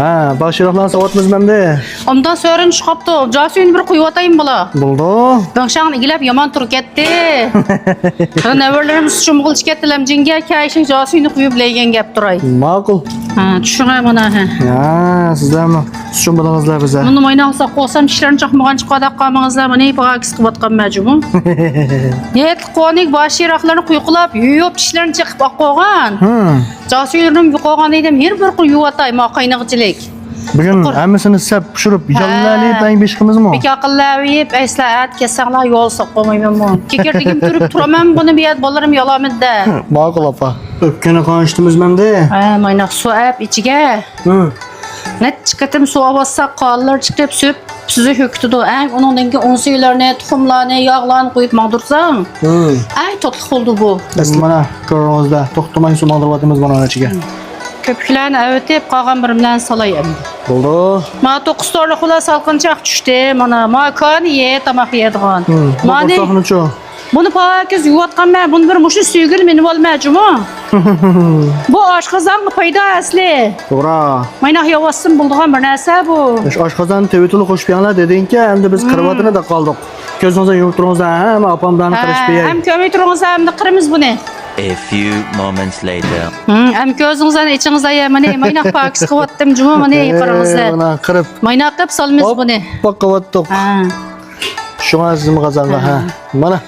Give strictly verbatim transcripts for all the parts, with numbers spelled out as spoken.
ھە، باش چىراغلارنى ساۋاتمىز ئەمدى. ئومدان سۆرۈن چىقاپتۇ. جاسۇينى بىر قويۇۋاتايمۇ بالا؟ بولدى. بىڭشاڭنى ئىگىلەپ يامان تۇرۇپ كەتتى. نەۋرىلىرىم سۇچۇم بولۇپ كەتتى لەمجىڭگە، كەيشىڭ جاسۇينى قويۇپ لەيگەن گەپ تۇراي. ماقۇل. ھە، چۈشۈڭە مانا، ھە. يا، سىزلەرمۇ سۇچۇم بولىڭىزلار بىزە. مۇنى مايناقساق قوسام چىشلىرىنى چاقمىغان چىقىۋاتاق قالمىڭىزلار، مانا پاكىز قىلىۋاتقان مەجۇمۇ. نىيەتلىك قونىك باش چىراغلىرىنى قۇيقۇلاب، يۇيۇپ چىشلىرىنى چېقىپ ئاق قويغان. ھە. جاسۇيلىرىم يوقالغان ئىدىم، ھېلى بىر قۇر يۇۋاتاي، ما قاينىغۇچىلىك. بۈگۈن ھەممىسىنى سەپ پىشۇرۇپ، ھە. ياللايلى بەڭ بېشىقىمىزمۇ؟ بىكار قىلىۋېرىپ، ئەسلا ئەتە كەلسەڭلار يول سوقۇلمايمەنمۇ. كېكىردىكىم تۇرۇپ تۇرىمەن بۇنى بۇ يەردە بالىلىرىم يالامىدى. ماقۇل ئاپا. ئۆپكىنى قانىشتىمىز مەندى. ھە، مايناق سۇ ئەپ ئىچىگە. ھە. نەچچە قېتىم سۇ ئاۋاتساق، قانلىرى چىقىپ، سۈت سۈزۈك ھۆكۈتىدۇ. ئەڭ ئۇنىڭدىن كېيىن ئۇن سۈيلىرىنى، تۇخۇملارنى، ياغلارنى قويۇپ ماڭدۇرساڭ، ھە. ئەڭ تاتلىق بولىدۇ بۇ. مانا، كۆرۈڭىزدە، توختىماي سۇ ماڭدۇرۇۋاتىمىز بۇنىڭ ئىچىگە. كۆپۈكلەرنى ئەۋېتىپ، قالغان بىرىملەرنى سالاي ئەمدى. بولدى. ما توققۇز تورلۇق بىلەن سالقىنچاق چۈشتى. مانا، ما كانى يە، تاماق يەيدىغان. ھىم، مانى قورساقنىچۇ؟ بۇنى پاكىز يۇۋاتقانمەن. بۇنى بىر مۇشۇ سۆيگۈنى مىنىۋالمە جۇمۇ. بۇ ئاشقازانغا پايدا ئەسلى. توغرا. مايناق يەۋاتسىمۇ بولىدىغان بىر نەرسە بۇ. ئاش-، ئاشقازان تېۋىتىلى قوشۇپ يەڭلار دېدىڭكى، ئەمدى بىز قىرىۋاتىمىز دەپ قالدۇق. كۆزىڭىزنى يۇمۇپ تۇرۇڭىز، ھە، مانا ئاپام دانى قىرىشىپ بېرەي. ھەم كۆرمەي تۇرۇڭىز، ئەمدى قىرىمىز بۇنى. A few moments later. ھىم، ئەم كۆزىڭىزنى ئېچىڭىز، ئەي، مانا مايناق پاكىز قىلىۋاتتىم جۇمۇ، مانا قىرىڭىزنى. مانا قىرىپ. مايناق قىلىپ سالىمىز بۇنى. ھوپپا قىلىۋاتتۇق. ھە. شۇڭا سىزمۇ قازانغا، ھە. ھە. مانا.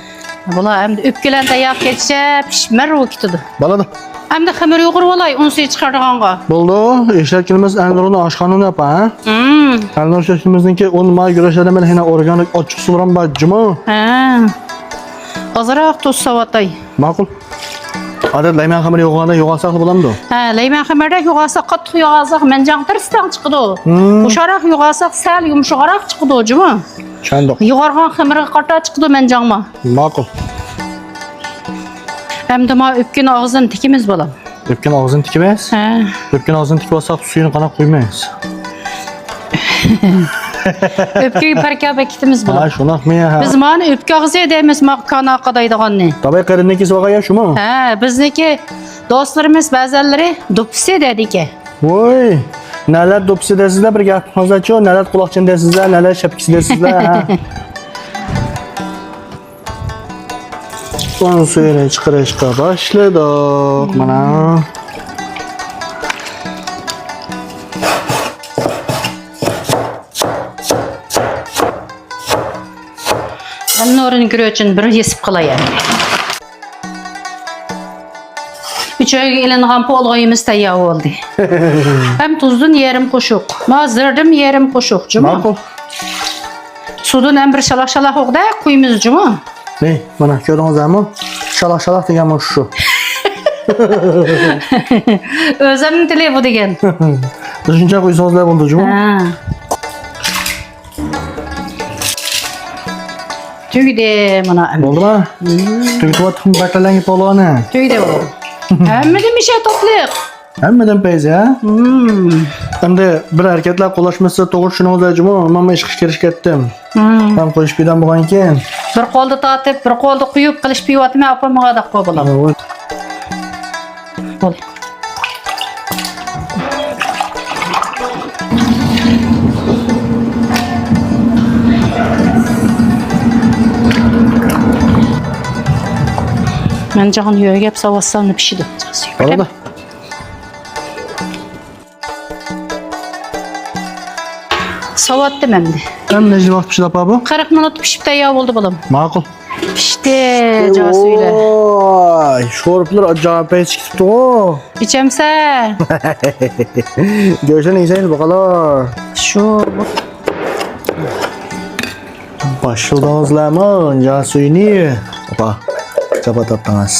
بۇلار ئەمدى ئۆپكىلەر تەييار كەتسە پىشىپ مەرۋ كېتىدۇ. بولىدۇ. ئەمدى خېمىر يۇغۇرۇۋالاي، ئۇن سۈيى چىقىدىغانغا. بولدى. ئىشلەتكىنىمىز ئەلنۇرنىڭ ئاشخانا ئۇنى ئاپا، ھە؟ ھىم. ئەلنۇر شېفىمىزنىڭكى ئۇن ما گۈرۈچلەردىن بىلەن ھېنا ئورگانىك ئاچچىق سۇلىرىم بار جۇمۇ. ھە. ئازراق تۇز ساۋاتاي. ماقۇل. ئادەت لەيمەن خېمىرى يوغاندا يوغانساقلا بولامدۇ؟ ھە، لەيمەن خېمىردەك يوغانساق، قاتتىق يوغانساق مەنجاڭ تىرىستاڭ چىقىدۇ. ھىم. خۇشاراق يوغانساق سەل يۇمشىغاراق چىقىدۇ جۇمۇ. چۈشەندۇق. يوغارغان خېمىرغا قارىتا چىقىدۇ مەنجاڭمۇ. ماقۇل. ئەمدى ما ئۆپكىنى ئاغزىنى تىكىمىز بالام. ئۆپكىنى ئاغزىنى تىكىمىز؟ ھە. ئۆپكىنى ئاغزىنى تىكىۋالساق سۈيىنى قانداق قۇيىمىز؟ ئۆپكىگە پەركەبە كېتىمىز بۇلار. ھە، شۇنداقمۇ يا؟ بىز مانى ئۆپكە ئاغزى دەيمىز، ما كانا قادايدىغاننى. داۋاي قېرىندىن كېسىۋالغان يا شۇمۇ؟ ھە، بىزنىڭكى دوستلىرىمىز بەزەنلىرى دوپپىسى دەيدىكەن. ۋوي، نەلەت دوپپىسى دەيسىزلەر، بىر گەپ قىلساچۇ، نەلەت قۇلاقچىنى دەيسىزلەر، نەلەت شەپكىسى دەيسىزلەر، ھە. ئۇن سۈيىنى چىقىرىشقا باشلىدۇق، مانا. ئەلنۇرنىڭ گۈرۈچىنى بىر يېسىپ قىلاي ئەمدى. ئۈچەيگە ئېلىنغان پولغىيىمىز تەييار بولدى. ھەم تۇزدىن يېرىم قوشۇق، ما زىردىن يېرىم قوشۇق، جۇمۇ. ماقۇل. سۇدىن ھەم بىر شالاق-شالاق ئوغدەك قۇيىمىز جۇمۇ. ھەي، مانا كۆردىڭىزلەرمۇ؟ شالاق-شالاق دېگەن مۇشۇ. ئۆزۈمنىڭ تىلى بۇ دېگەن. شۇنچە قۇيسىڭىزلار بولدى جۇمۇ. ھە. تۈگىدى مانا ئەمدى. بولدىما؟ ھىم. تۈگىتىۋاتقان بەكرەلەڭگە پولغانى. تۈگىدى بۇ. ھەممىدىن بىر شەي تاتلىق. ھەممىدىن پەيزى، ھە؟ ھىم. ئەمدى بىر ھەرىكەتلەر قولاشمىسا توغرا چۈشىنىڭىز جۇمۇ، مەنمۇ ئىشقا كىرىشىپ كەتتىم. ھىم. مەن قويۇشۇپ بېرەم بولغانكىن. بىر قولدا تارتىپ، بىر قولدا قويۇپ قىلىشىپ بېرىۋاتىمەن ئاپام ماڭا دەپ قوي بولام. ھوي. بول. مەن جاغان يۆگەپ ساۋاتسام پىشىدۇ. بولىدۇ. ساۋاتتىم ئەمدى. ئەمدى نەچچە ۋاقىت پىشىدۇ ئاپا بۇ؟ قىرىق مىنۇت پىشىپ تەييار بولدى بالام. ماقۇل. پىشتى، جاسۇيلار. ۋاي، شورپىلار ئاجايىپ پەيزى كېتىپتىغۇ. ئىچەمسە؟ گۆشنى يېسەيلى باقالا. شۇ. باشلىدىڭىزلارمۇ جاسۇينى؟ ئاپا، جاپا تارتتىڭىز.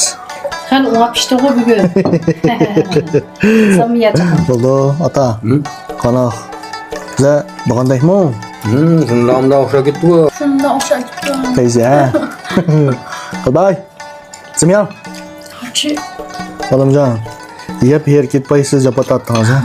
خېلى ئوڭاپ پىشتىغۇ بۈگۈن. سامىيەت. بولدى، ئاتا. ھىم؟ قانداق؟ بىزلەر بارغاندەكمۇ؟ ھىم، شۇنداق ئوخشاپ كېتىپتۇ. شۇنداق ئوخشاپ كېتىپتۇ. پەيزى، ھە؟ باي باي. سامىيە. بالامجان، يەپ ھېرىپ كېتىپ سىز جاپا تارتتىڭىز، ھە؟